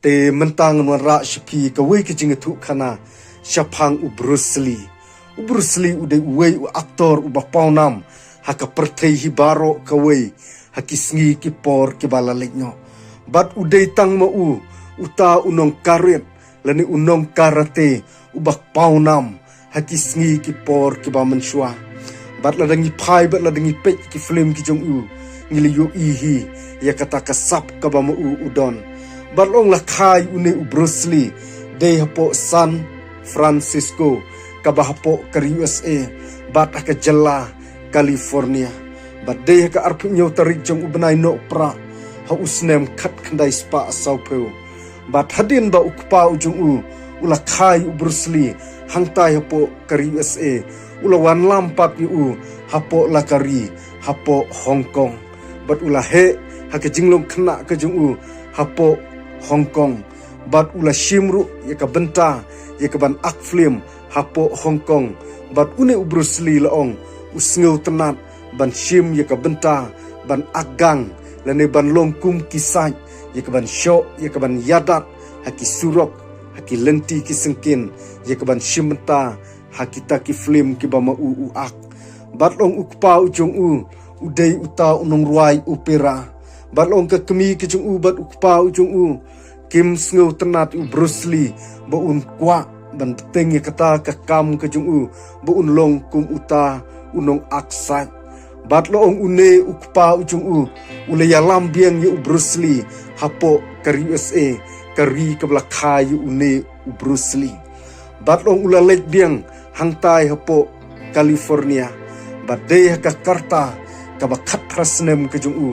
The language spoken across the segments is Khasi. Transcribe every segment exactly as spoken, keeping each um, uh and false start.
Te mynta ngan wanrah sha phi kawei ka jingïathuhkhana shaphang u Bruce Lee. U Bruce Lee u dei uwei u aktor uba pawnam ha ka pyrthei hi baroh kawei ha ki sngi ki por kiba la leit noh. Bad u dei tang ma u uta u nongkarit lane u nongkarate uba pawnam ha ki sngi ki por kiba mynshuwa. Bad lada ngi phai bad lada ngi peit ki film ki jong u, ngi la ïohi hi ïa kata ka sap kaba ma u u don. Bad la ong la kha ïa une u Bruce Lee dei hapoh San Francisco kaba hapoh ka ri U S A bad ha ka jylla California. Bad dei ha ka arphew hynñiew tarik jong u bnai Nohprah ha u snem khatkhyndai spah sawphew. Bad hadien ba u kpa u jong u u la kha ïa u Bruce Lee hangtai hapoh ka ri U S A, u la wanlam pat ïa u hapoh la ka ri hapoh Hong Kong. Bad u la heh ha ka jinglong khynnah ka jong u hapoh Hong Kong. Bad u la shim ruh ïa ka bynta ïa ka ban ak film hapoh Hong Kong. Bad une u Bruce Lee la ong u sngewtynnat ban shim ïa ka bynta ban ak gang lane ban long kum ki sait ïa ka ban shoh ïa ka ban ïadat ha ki surok, ha ki lynti ki syngkien, ïa ka ban shim bynta ha kita ki film kiba ma u u ak. Bad la ong u kpa u jong u u dei uta u nongrwai opera. Bad la ong ka kmie ka jong u bad u kpa u jong u kim sngewtynnat ïa u Bruce Lee ba un kwah ban bteng ïa kata ka kam ka jong u ba un long kum uta u nongak sait. Bad la ong une u kpa u jong u u la ïalam biang ïa u Bruce Lee hapoh ka ri U S A, ka ri kaba la kha ïa une u Bruce Lee. Bad la ong u la leit biang hangtai hapoh California. Bad dei ha ka karta kaba khatphra snem ka jong u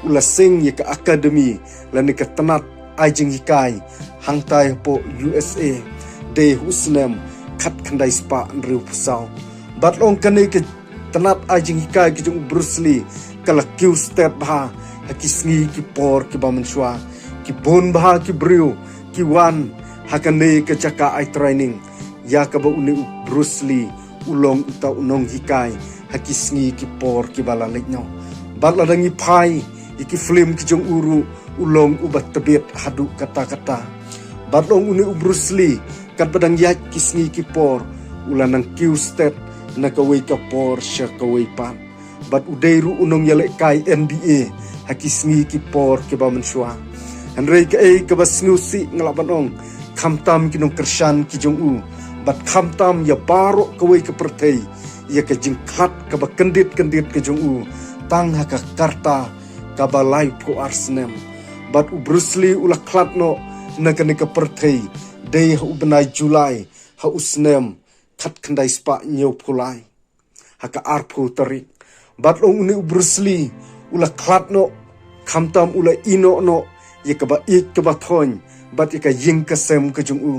u la seng ïa ka academy lane ka tnat ai jinghikai hangtai hapoh U S A dei ha u snem khatkhyndai spah hynriewphew saw. Bad la ong kane ka tnat ai jinghikai ka jong u Bruce Lee ka la kiew stet bha ha ki sngi ki por kiba mynshuwa. Ki bun bha ki briew ki wan ha kane ka jaka ai training ïa kaba une u Bruce Lee u long uta u nonghikai ha ki sngi ki por kiba la leit noh. Bad lada ngi phai ïa ki film ki jong u ruh u long uba tbit haduh katta katta. Bad la ong une u Bruce Lee katba dang ïaid ki sngi ki por u la nang kiew stet na kawei ka por sha kawei pat. Bad u dei ruh u nongïalehkai N B A ha ki sngi ki por kiba mynshuwa. Hynrei kaei kaba sngewsih nga lah ban ong, khamtam ki nongkyrshan ki jong u bad khamtam ïa baroh kawei ka pyrthei ïa ka jingkhlad kaba kyndit kyndit ka jong u tang ha ka karta kaba laiphew ar snem. Bad u Bruce Lee u la khlad noh na kane ka pyrthei dei ha u bnai July ha u snem khatkhyndai spah hynñiewphew lai ha ka arphew tarik. Bad la ong une u Bruce Lee u la khlad noh khamtam u la ïehnoh noh ïa kaba ïeit kaba thoiñ bad ïa ka ïing ka sem ka jong u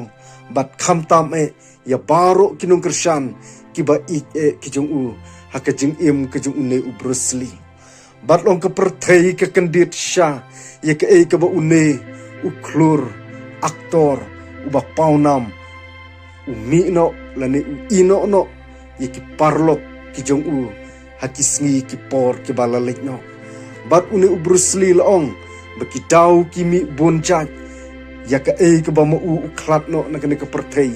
bad khamtam eh ïa baroh ki nongkyrshan kiba ïeit eh ki jong u ha ka jingim ka jong une u Bruce Lee. Bad la ong ka pyrthei ka kyndit sha ïa kaei kaba une u khlur aktor uba pawnam u mih noh lane u ïehnoh noh ïa ki paralok ki jong u ha ki sngi ki por kiba la leit noh. Bad une u Bruce Lee la ong ba ki daw ki mih bun jait ïa kaei kaba ma u u khlad noh na kane ka pyrthei.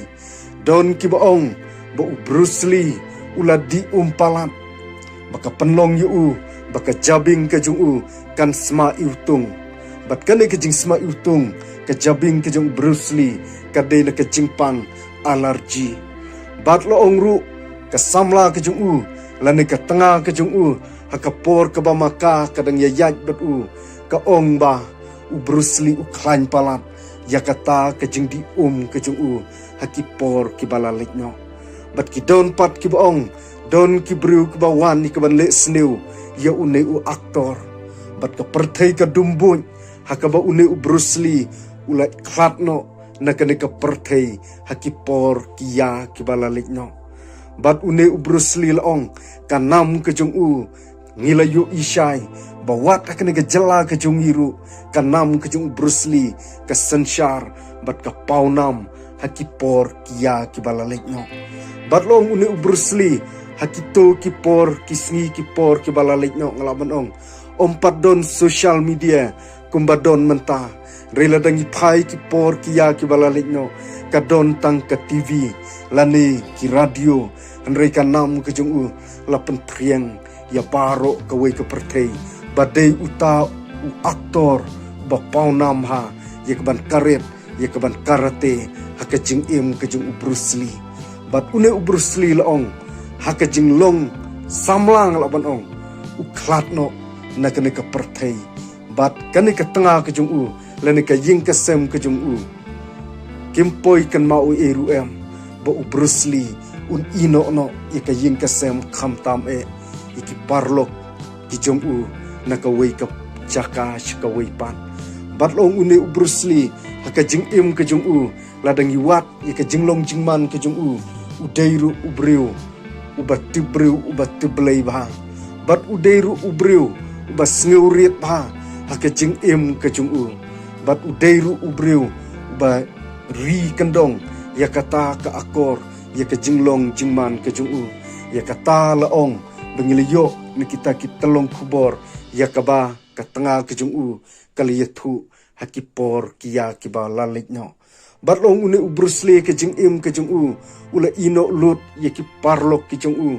Don kiba ong ba u Bruce Lee u la dih um palat ba ka pynlong ïa u ba ka jabieng ka jong u kan sma iwtung. Bad kane ka jingsma iwtung ka jabieng ka jong u Bruce Lee ka dei na ka jingpang alerji. Bad la ong ruh ka samla ka jong u lane ka tnga ka jong u ha ka por kaba ma ka ka dang ïaid bad u ka ong ba u Bruce Lee u khlaiñ palat ïa kata ka jingdih um ka jong u ha ki por kiba la leit noh. Bad ki don pat kiba ong don ki briew kiba wan ïa ka ban leh sniew ïa une u aktor. Bad ka pyrthei ka dum buit ha kaba une u Bruce Lee u la khlad noh na kane ka pyrthei ha ki por ki ïa kiba la leit noh. Bad une u Bruce Lee la ong ka nam ka jong u ngi la ïohi shai ba wat ha kane ka jylla ka jong ngi ruh ka nam ka jong u Bruce Lee ka synshar bad ka pawnam ha ki por ki ïa kiba la leit noh. Bad la ong une u Bruce Lee ha kito ki por ki sngi ki por kiba la leit noh nga lah ban ong ym pat don social media kumba don mynta. Hynrei lada ngi phai ki por ki ïa kiba la leit noh, ka don tang ka T V lane ki radio, hynrei ka nam ka jong u la pynphriang ïa baroh kawei ka pyrthei ba dei uta u aktor ba pawnam ha ïa ka ban karet, ïa ka ban karate ha ka jingim ka jong u Bruce Lee. Bad une u Bruce Lee la ong, ha ka jinglong samla nga lah ban ong, u khlad noh na kane ka pyrthei. Bad kane ka tnga ka jong u lane ka ïing ka sem ka jong u, kim poi kynmaw ei ruh em ba u Bruce Lee un ïehnoh noh ïa ka ïing ka sem, khamtam eh ïa ki paralok ki jong u na kawei ka jaka sha kawei pat. Bad la ong une u Bruce Lee, ha ka jingim ka jong u, lada ngi wad ïa ka jinglong jingman ka jong u, u dei ruh u briew uba tip briew, uba tip Blei bha. Bad u dei ruh u briew uba sngewrit bha ha ka jingim ka jong u. Bad u dei ruh u briew uba ri kyndong ïa kata ka akor, ïa ka jinglong jingman ka jong u. Ïa kata la ong ba ngi la ïoh na kita ki tyllong khubor ïa kaba ka tnga ka jong u ka la ïathuh ha ki por ki ïa kiba la leit noh. Bad la ong une u Bruce Lee, ka jingim ka jong u, u la ïehnoh lut ïa ki paralok ki jong u.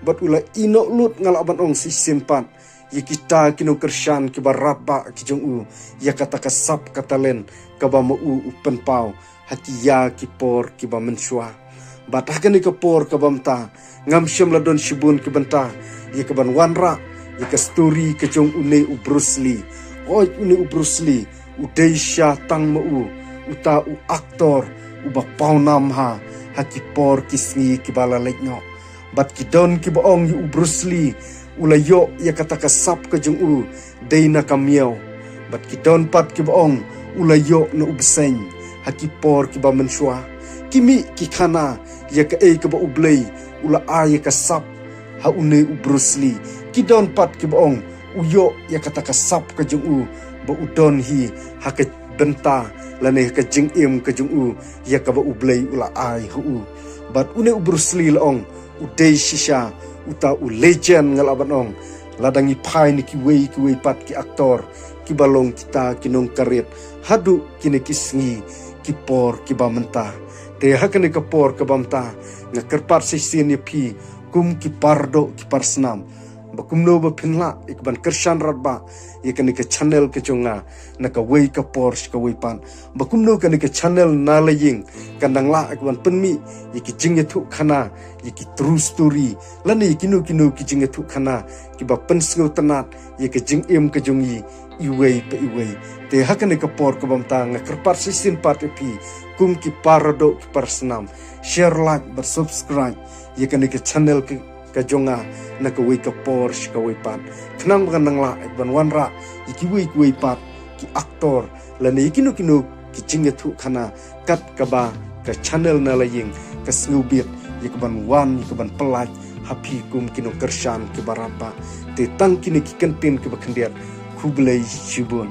Bad u la ïehnoh lut, nga lah ban ong, shisien pat ïa kita ki nongkyrshan kiba radbah ki jong u, ïa kata ka sap ka talent kaba ma u u pynpaw ha ki ïa ki por kiba mynshuwa. Bad ha kane ka por kaba mynta, ngam shym la don shibun ki bynta ïa ka ban wanrah ïa ka story ka jong une u Bruce Lee. Hooid, une u Bruce Lee u dei sha tang ma u uta u aktor uba pawnam ha, ha ki por ki sngi kiba la leit noh. Bad ki don kiba ong ïa u Bruce Lee u la ïoh ïa kata ka sap ka jong u dei na ka miaw. Bad ki don pat kiba ong u la ïoh na u bseiñ ha ki por kiba mynshuwa. Ki mih ki khana ïa kaei kaba U Blei u la ai ïa ka sap ha une u Bruce Lee. Ki don pat kiba ong u ïoh ïa kata ka sap ka jong u ba u don hi ha ka bynta lane ha ka jingim ka jong u, ïa kaba U Blei u la ai ha u. Bad une u Bruce Lee la ong u dei shisha uta u legend, nga lah ban ong, lada ngi phai na kiwei kiwei pat ki aktor kiba long kita ki nongkaret haduh kine ki sngi ki por kiba mynta. Te ha kane ka por kaba mynta nga kyrpad shisien ïa phi kum ki pardoh ki parsnam, ba kumno ba phin lah ïa ka ban kyrshan radbah ïa kane ka channel ka jong nga na kawei ka por sha kawei pat, ba kumno kane ka channel Na La Ïing kan dang lah ïa ka ban pynmih ïa ki jingïathuhkhana, ïa ki true story lane ïa kino kino ki jingïathuhkhana kiba pynsngewtynnat ïa ka jingim ka jong ngi iwei pa iwei. Te ha kane ka por kaba mynta nga kyrpad shisien pat ïa phi kum ki pardoh ki parsnam, share, like bad subscribe ïa kane ka channel ka, ka jong nga na kawei ka por sha kawei pat, khnang ba kan dang lah ïa ka ban wanrah ïa kiwei kiwei pat ki aktor lane ïa kino kino ki jingïathuhkhana kat kaba ka channel Na La Ïing ka sngewbit ïa ka ban wan ïa ka ban pyllait ha phi kum ki nongkyrshan kiba radbah. Te tang kine ki kyntien kiba khyndiat, khublei shibun.